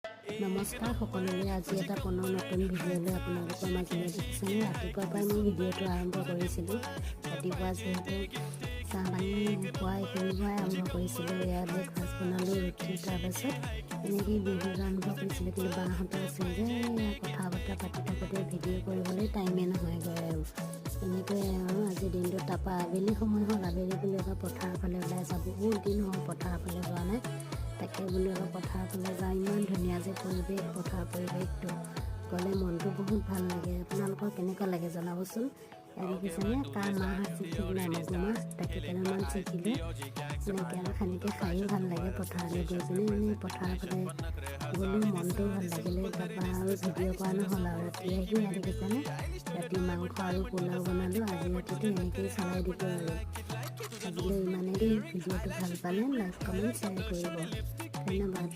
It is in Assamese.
নমস্কাৰ সকলোলৈ, আজি এটা পুনৰ নতুন ভিডিঅ'লৈ আপোনালোকৰ মাজলৈ। দেখিছেনে, ৰাতিপুৱাৰ পৰাই মই ভিডিঅ'টো আৰম্ভ কৰিছিলোঁ। ৰাতিপুৱা যিহেতু চাহ পানী খোৱা এইখিনি পৰাই আৰম্ভ কৰিছিলোঁ। এয়া ব্ৰেকফাষ্ট বনালোঁ, ৰুটি। তাৰপাছত এনেকেই ভিডিঅ'টো আৰম্ভ কৰিছিলোঁ। কিন্তু বাহঁতে আছিল যে, কথা বতৰা পাতি থাকোঁতে ভিডিঅ' কৰিবলৈ টাইমেই নহয়গৈ আৰু এনেকৈ আৰু আজিৰ দিনটো। তাৰপৰা আবেলি সময় হ'ল। আবেলি বুলি এবাৰ পথাৰৰ ফালে ওলাই যাওঁ। বহুত দিন হ'ল পথাৰৰ ফালে যোৱা নাই। তাকে বোলো অলপ পথাৰৰ ফালে যাওঁ। ইমান ধুনীয়া যে পৰিৱেশ, পথাৰৰ পৰিৱেশটো গ'লে মনটো বহুত ভাল লাগে। আপোনালোকৰ কেনেকুৱা লাগে জনাবচোন। ইয়াত দেখিছেনে, কাৰ মাহ আছিল ঠিক নাই, মগু মাহ। তাকে কেইডালমান ছিগিলোঁ এনেকৈ আৰু সেনেকৈ খায়ো ভাল লাগে। পথাৰলৈ গৈ পিনে এনেই পথাৰৰ ফালে গ'লোঁ, মনটোও ভাল লাগিলে। তাৰপৰা আৰু ভিডিঅ' কৰা নহ'ল। আৰু ৰাতি আহি ইয়াত দেখিছেনে, ৰাতি মাংস আৰু পোলাও বনালোঁ। আজি ৰাতিটো এনেকৈয়ে চলাই দিলোঁ। আৰু আজিলৈ ইমানেই দেই। ভিডিঅ'টো ভাল পালে লাইক, কমেণ্ট, শ্বেয়াৰ কৰিব। ধন্যবাদ।